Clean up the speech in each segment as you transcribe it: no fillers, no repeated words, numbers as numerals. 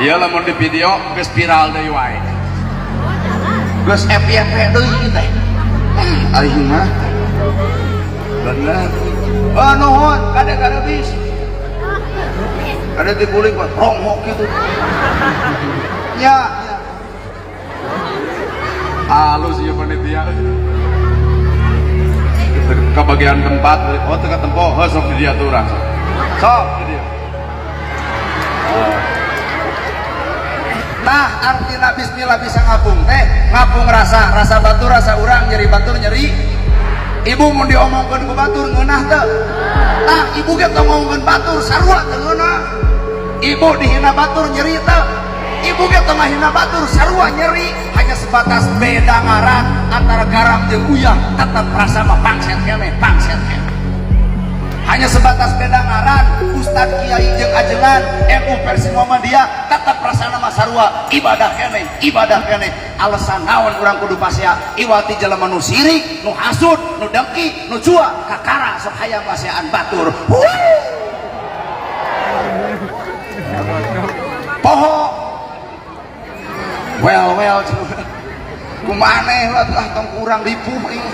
Iya, lamun di video geus viral deui wae. Geus FYP deui teh. Aing mah. Bener. Oh, nuhun, kade kade bis. Kade diguling buat ronghok gitu. Ya, ya. Halus ieu panitia. Ke bagian tempat, oh teu tempo, heuh sok di dieu urang. Sok di dieu. Oh. Nah, artinya bismillah bisa ngapung teh, ngapung rasa, rasa batur, rasa urang, nyeri batur, nyeri. Ibu mau diomongkeun ku batur ngeunah teu? Tah, ibu ge tong ngomongkeun batur sarua teu ngeunah. Ibu dihina batur nyeri teu? Ibu ge tong ngahina batur sarua nyeri, hanya sebatas beda ngaran antara garam jeung uyah, tetap rasa mah pangset keneh, pangset keneh. Hanya sebatas beda ngaran Ustad Kiai jeung ajengan NU versi Muhammadiyah, tetap rasana mah sarua, ibadah keneh, ibadah keneh. Alasan naon urang kudu pasea? Iwati jelema nu sirik, nu hasud, nu dengki, nu cua kakara sok hayang paseaan batur. Poho well well kumaneh lah tong kurang ripuh ini.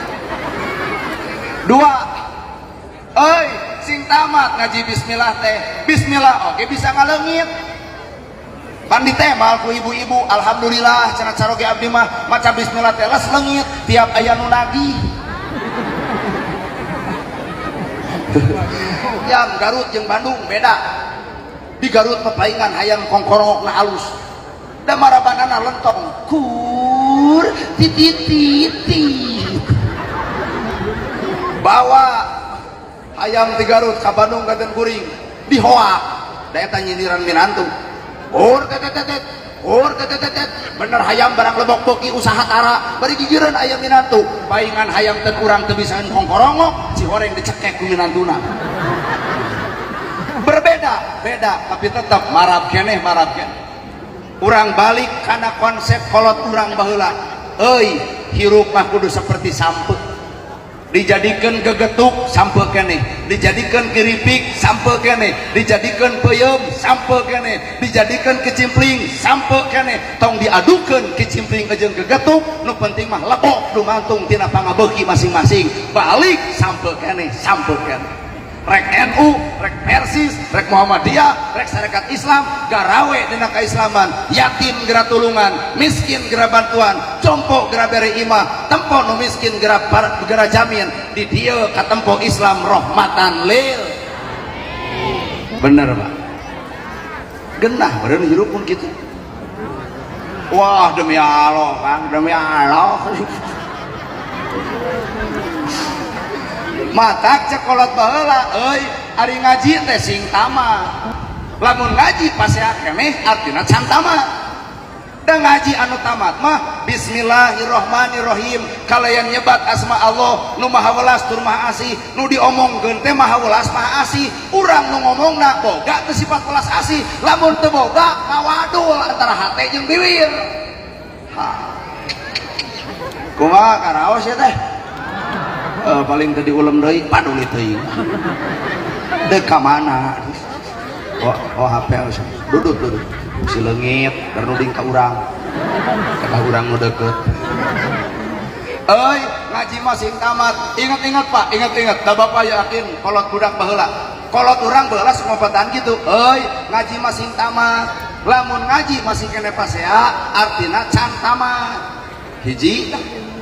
Dua, euy, sing tamat ngaji bismillah teh. Bismillah oke bisa ngaleungit. Pan ditemal ku ibu-ibu, alhamdulillah cenah caroge abdi mah maca bismillah teh les leungit tiap aya nu nagih. Yang Garut jeung Bandung beda. Di Garut mah palingan hayang kongkorongokna alus. Da marabanana lentong kur titit. Bawa hayam di Garut ka Bandung gaten kuring dihoak da eta nyindiran minantu. Kur tetetetet, kur tetetetet, bener hayam barang lebok beuki usaha tara bari gigireun aya minantu. Paingan hayam teu urang teu bisa kongkorongok, si horeng dicekek ku minantuna. Berbeda, beda, tapi tetap marab keneh, marab keneh. Urang balik kana konsep kolot urang baheula. Euy, hirup mah kudu seperti sampe. Dijadikan gegetuk sampe keneh, dijadikan keripik sampe keneh, dijadikan peyem sampe keneh, dijadikan kecimpling sampe keneh. Tong diadukeun kecimpling jeung gegetuk, nu penting mah lebok dumantung tina pangabeuki masing-masing. Balik sampe keneh, sampe keneh. Rek NU, rek Persis, rek Muhammadiyah, rek Sarekat Islam, garawe dina kaislaman, yatim gera tulungan, miskin gera bantuan, jompo gera bere imah, tempo nu miskin gera, gera jamin, di dieu katempo Islam rahmatan lil. Bener, Pak. Genah beureun hirup pun kitu. Wah, demi Allah, Kang, demi Allah. Matak cekolot baheula euy, ari ngaji teh sing tamat. Lamun ngaji pasea keneh artina can tamat. Da ngaji anu tamat mah bismillahirrahmanirrahim, kalayan nyebat asma Allah nu maha welas tur maha asih, nu diomongkeun teh maha welas maha asih. Urang nu ngomongna boga teu sifat welas asih, lamun teu boga ngawadul antara hate jeung biwir. Ha. Kumaha karaos ya teh? Paling tadi ulem deui paduli teuing. Deuk ka mana? Oh, oh HP dudut dudut. Si leungit bernuding ka urang. Kata urang nu deukeut. Euy, ngaji mah sing tamat. Ingat-ingat Pak, ingat-ingat. Da bapak yakin kolot budak baheula. Kolot urang baheula semopatan gitu. Euy, ngaji mah sing tamat. Lamun ngaji masih kene pasea, artina can tamat. Hiji,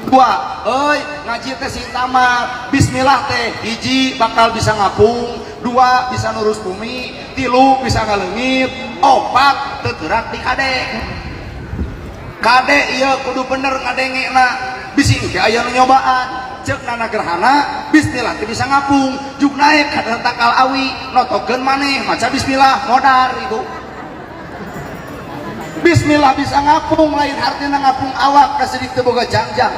dua, euy, ngaji teh sing tamat. Bismillah teh hiji bakal bisa ngapung, dua bisa nurus bumi, tilu bisa ngaleungit, opat teu teurak di kade. Kade ieu kudu bener ngadengena. Bisi engke aya nu nyobaan. Ceuk nana gerhana, bismillah teh bisa ngapung, juk naek ka tangkal awi, notokeun maneh maca bismillah modar ibu. Bismillah bisa ngapung lain artinya ngapung awak kasedik teu boga jangjang.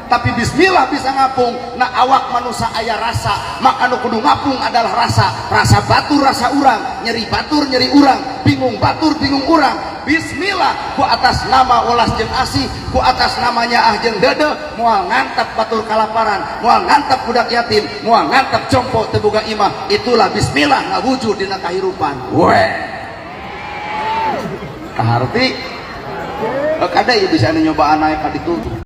Tapi bismillah bisa ngapung na awak manusia aya rasa, maka nu kudu ngapung adalah rasa, rasa batur rasa urang, nyeri batur nyeri urang, bingung batur bingung urang. Bismillah ku atas nama welas jeung asih, ku atas namanya ah jeung deudeuh, moal ngantep batur kalaparan, moal ngantep budak yatim, moal ngantep jompo teu boga imah. Itulah bismillah ngawujud dina kahirupan. Weh. Kaharti. Kade ya bisa nyobaan naik ka ditu.